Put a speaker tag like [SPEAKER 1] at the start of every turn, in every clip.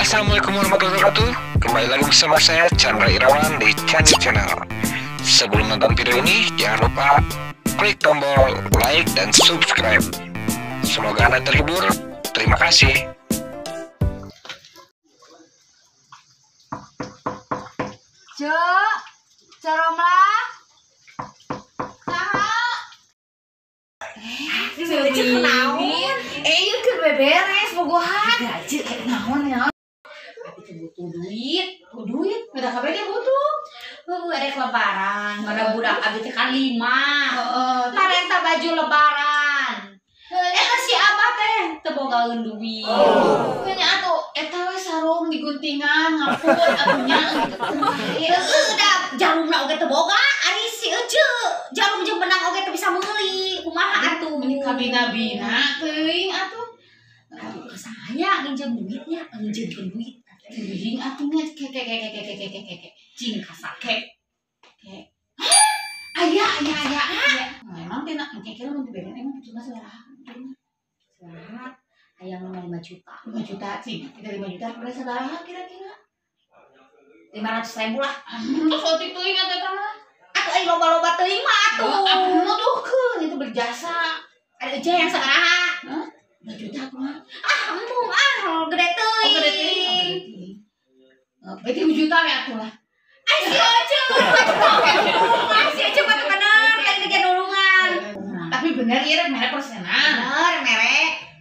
[SPEAKER 1] Assalamualaikum warahmatullahi wabarakatuh. Kembali lagi bersama saya Chandra Irawan di Chandra Channel. Sebelum nonton video ini, jangan lupa klik tombol like dan subscribe. Semoga Anda terhibur. Terima kasih.
[SPEAKER 2] Cek, Romla. Saha? Cek naon? Ieu keur beberes bogohan. Gaji naon ya? Butuh duit, beda kabeh dia butuh. Rek lebaran, ada budak abi teh kan 5. Heeh, marenta baju lebaran. Eta si abah teh teu bogaeun duit.
[SPEAKER 3] Nya atuh eta we sarung diguntingan ngampun atuh nya.
[SPEAKER 2] Heueuh da jarumna oge teu boga, ari si ece jarum jeung benang oge teu bisa meuli. Kumaha atuh?
[SPEAKER 3] Meni kabina-bina teuing atuh.
[SPEAKER 2] Aduh, saya nginjem duitnya, nginjemkeun duit.
[SPEAKER 3] Teuing atuh nya ke ke ke ke ke ke ke ke.
[SPEAKER 2] Cing kasake.
[SPEAKER 3] Ke. Aya aya aya. Nah, emang teh nak kira mun dibere emang cuma sabaraha?
[SPEAKER 2] Sabaraha? Hayang 5 juta.
[SPEAKER 3] 5 juta cing. Kita 5 juta berapa sabaraha kira-kira?
[SPEAKER 2] 500.000 lah.
[SPEAKER 3] Terus otik teuing atuh eta mah.
[SPEAKER 2] Atuh ai loba-loba teuing mah atuh.
[SPEAKER 3] Atuh nuduhkeun itu berjasa.
[SPEAKER 2] Ada aja yang sabaraha?
[SPEAKER 3] Hah? 5 juta kumaha?
[SPEAKER 2] Ah, embung ah, gede teuing.
[SPEAKER 3] Oh, gede teuing. Oh, berarti 5 juta we atuh lah.
[SPEAKER 2] Ai si Oce, 5 juta oge embung. Ah, si Oce mah teu bener, tadi teh nulungan.
[SPEAKER 3] Tapi bener ieu rek mere persenan.
[SPEAKER 2] Bener mere.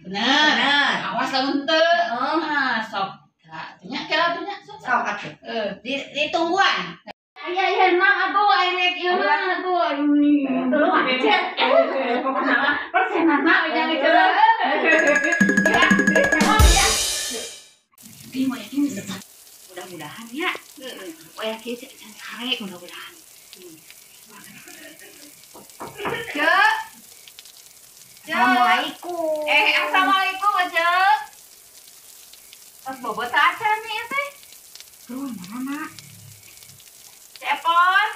[SPEAKER 3] Bener.
[SPEAKER 2] Bener.
[SPEAKER 3] Awas lamun teu. Ah, sok. Kira atuh nya, kira atuh nya sok.
[SPEAKER 2] Sok atuh.
[SPEAKER 3] Heeh.
[SPEAKER 2] Ditungguan.
[SPEAKER 3] Aya aya nang atuh aya rek ieu mah atuh. Tulungan aja. Pokokna mah persenan mah we jangan geus. Ya, ya.
[SPEAKER 2] Tapi mau yakin tetap mudah-mudahan ya. Wah, kieu can sare mudah-mudahan.
[SPEAKER 3] Cek. Cek.
[SPEAKER 2] Assalamualaikum.
[SPEAKER 3] Assalamualaikum, Cek. Pas bobot acan nih teh.
[SPEAKER 2] Bro, mana, Mak?
[SPEAKER 3] Cepon.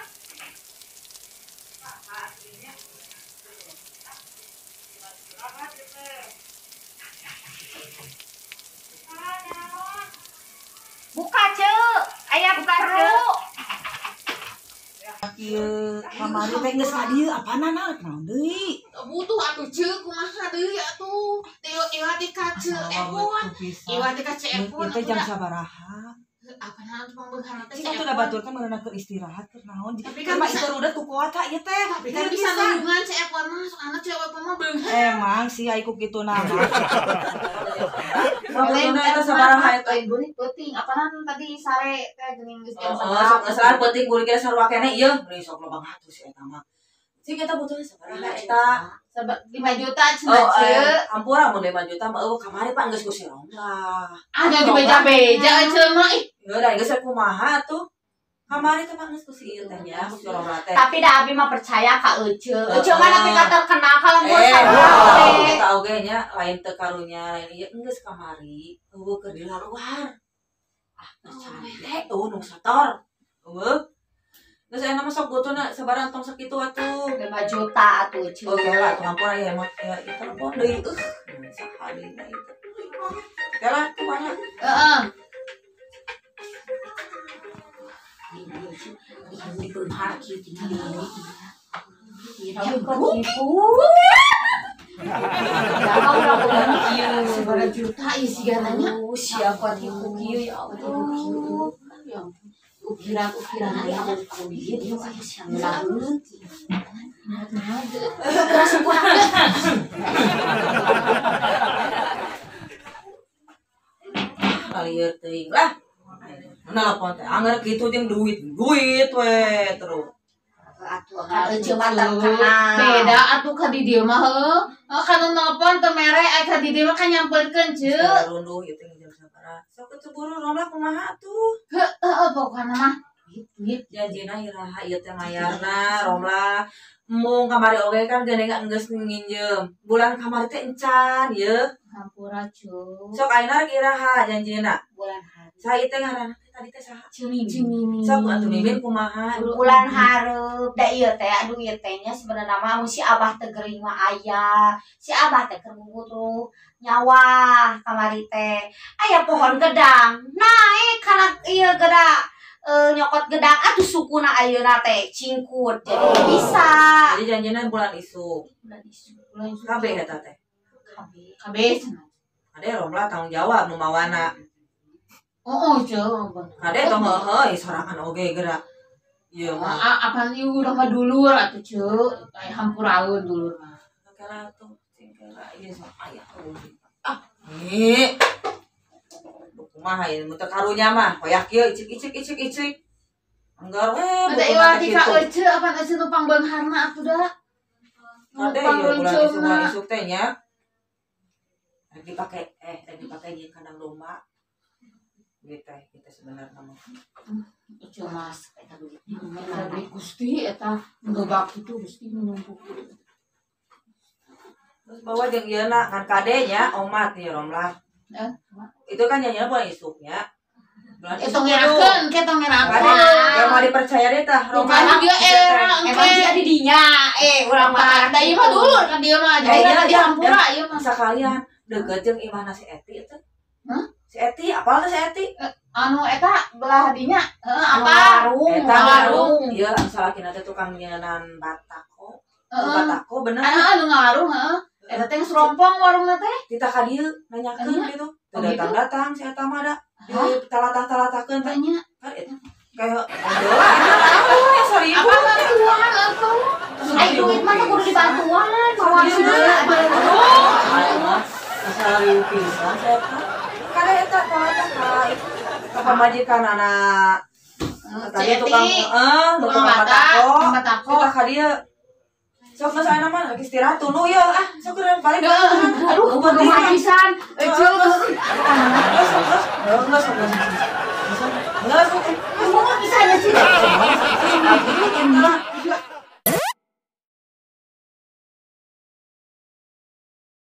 [SPEAKER 2] Buka, Cek. Aya buka, Cek.
[SPEAKER 4] Ieu kamari teh geus ka dieu apana naon deui?
[SPEAKER 3] Butuh atuh Cek, kumaha deui atuh. Teu ieu teh ka Cek Epon. Ieu teh ka Cek Epon.
[SPEAKER 4] Ieu teh jam sabaraha?
[SPEAKER 3] Apana atuh pangbeunghar teh?
[SPEAKER 4] Cik atuh da batur teh meureunan keur istirahat keur naon.
[SPEAKER 3] Tapi kan
[SPEAKER 4] mah itu udah ku kuota ieu teh.
[SPEAKER 3] Tapi kan bisa nulungan Cek Epon mah, soalna Cek Epon mah beunghar.
[SPEAKER 4] Emang sih ai ku kitu na mah. Waktu eta sabaraha eta?
[SPEAKER 3] Lain burit peuting, apana tadi sare teh geuning geus jam sabaraha.
[SPEAKER 4] Oh, sok geus peuting burit kira sarua keneh ieu. Deui sok loba ngatur si eta mah. Cik eta butuhna sabaraha eta?
[SPEAKER 3] 5 juta cenah Cek.
[SPEAKER 4] Ampura mun 5 juta mah eueuh kamari pan geus ku si Romlah.
[SPEAKER 3] Ah, di beja-beja Cek mah ih.
[SPEAKER 4] Heuh da geus kumaha atuh. Kamari teh mah geus ku si ieu teh nya, ku si Romlah teh.
[SPEAKER 2] Tapi da abi mah percaya ka Ece. Ece mah nepi ka terkenal ka lembur sarua teh.
[SPEAKER 4] Eta oge nya lain teu karunya lain ieu geus kamari eueuh keur di luar. Ah, percaya teh eueuh nu sator. Eueuh. Geus aya mah sok butuhna sabaraha tong sakitu atuh.
[SPEAKER 2] 5 juta atuh Ece.
[SPEAKER 4] Oke lah atuh hampura ieu mah ya ieu telepon deui eueuh. Saha deui na ieu teh. Oke lah kumaha?
[SPEAKER 3] Heeh.
[SPEAKER 2] Di beunghar kieu tinggal
[SPEAKER 3] Sabaraha juta ieu sigananya?
[SPEAKER 2] Siapa tipu kieu ya Allah. Ukiran-ukiran ya Allah. Ieu aya siang lamun. Terasa kurang.
[SPEAKER 4] Kalieur teuing lah. Nelpon teh anger kitu jeung duit duit we terus.
[SPEAKER 2] Atuh ka Ece mah terkenal.
[SPEAKER 3] Beda atuh ka di dieu mah heuh. Ka nu nelpon teu mere ai ka di dieu mah kan nyampeurkeun Ceu.
[SPEAKER 4] Runduh ieu teh jam sabaraha. Sok teu buru Romlah kumaha atuh.
[SPEAKER 3] Heuh pokona mah duit
[SPEAKER 4] janjina iraha ieu teh mayarna Romlah. Embung kamari oge kan geuning geus nginjem. Bulan kamari teh encan ieu.
[SPEAKER 3] Hampura Ceu.
[SPEAKER 4] Sok ayeuna rek iraha janjina.
[SPEAKER 2] Bulan hari.
[SPEAKER 4] Saha ieu teh ngaranna teh tadi teh saha?
[SPEAKER 2] Cimimi.
[SPEAKER 4] Sok atuh Mimin kumaha?
[SPEAKER 5] Bulan hareup da ieu teh aduh ieu teh nya sebenarnya mah mun si Abah teh gering mah aya. Si Abah teh keur butuh nyawa kamari teh. Aya pohon gedang. Naik kana ieu geura nyokot gedang atuh sukuna ayeuna teh cingkut. Jadi bisa.
[SPEAKER 4] Jadi janjinan bulan isuk.
[SPEAKER 5] Bulan isuk.
[SPEAKER 2] Bulan isuk.
[SPEAKER 4] Kabeh eta teh.
[SPEAKER 5] Kabeh.
[SPEAKER 2] Kabeh cenah.
[SPEAKER 4] Ade Romlah tanggung jawab nu mawana.
[SPEAKER 2] Oh, ceu.
[SPEAKER 4] Kade tong heuheuy sorangan oge geura. Ieu mah.
[SPEAKER 2] Apaan ieu urang mah dulur atuh ceu. Aya hampuraeun dulur mah.
[SPEAKER 4] Oke lah tuh, cingkela ieu sok aya. Ah, nih. Kumaha ieu mun teu karunya mah, hoyak ieu icik icik icik icik. Anggar we
[SPEAKER 2] Ada ieu tika ece apaan ece nu pangbeungharna atuh da.
[SPEAKER 4] Kade ieu bulan isuk bulan isuk teh nya. Rek dipake rek dipake jeung kandang domba. Duit teh kita sebenarnya mah.
[SPEAKER 2] Ece mas eta duitnya duit Gusti eta ngebak kitu Gusti numpuk.
[SPEAKER 4] Terus bawa jeung ieu na kan kade nya omat ieu Romlah. Itu kan nyanyinya bulan isuknya. Bulan
[SPEAKER 2] isuk tong ngerakeun, ke tong ngerakeun.
[SPEAKER 4] Gak mau dipercaya deh tah Romlah.
[SPEAKER 2] Bukan dia era
[SPEAKER 5] Emang sia di dinya urang mah.
[SPEAKER 2] Da ieu mah dulur kan dia mah. Jadi di hampura ieu mah.
[SPEAKER 4] Sakalian deukeut jeung imahna si Eti itu.
[SPEAKER 2] Hah?
[SPEAKER 4] Si Eti, apal teh si Eti?
[SPEAKER 2] Anu eta belah dinya, heeh apa?
[SPEAKER 5] Warung,
[SPEAKER 4] eta
[SPEAKER 2] warung.
[SPEAKER 4] Ieu anu salakina teh tukang nyeunan batako.
[SPEAKER 2] Heeh.
[SPEAKER 4] Batako bener.
[SPEAKER 2] Anu ngawarung heeh. Eta teh geus rompong warungna teh.
[SPEAKER 4] Tita ka dieu nanyakeun gitu. Teu datang-datang si eta mah da. Di talatah-talatahkeun teh.
[SPEAKER 2] Tanya.
[SPEAKER 4] Kan eta kayak ondola eta naon ya 1000.
[SPEAKER 2] Apa bantuan atuh?
[SPEAKER 5] Ai duit mah kudu dibantuan, mawa
[SPEAKER 4] Asal pisan saya kada eta talatah ka ka pamajikanana tadi tukang tukang batako. Kita ka dieu. Sok geus aya mah lagi istirahat tunu ya ah sok keur balik.
[SPEAKER 2] Aduh, kumaha pisan. Ece geus
[SPEAKER 4] geus geus geus. Geus
[SPEAKER 2] kumaha pisan sih.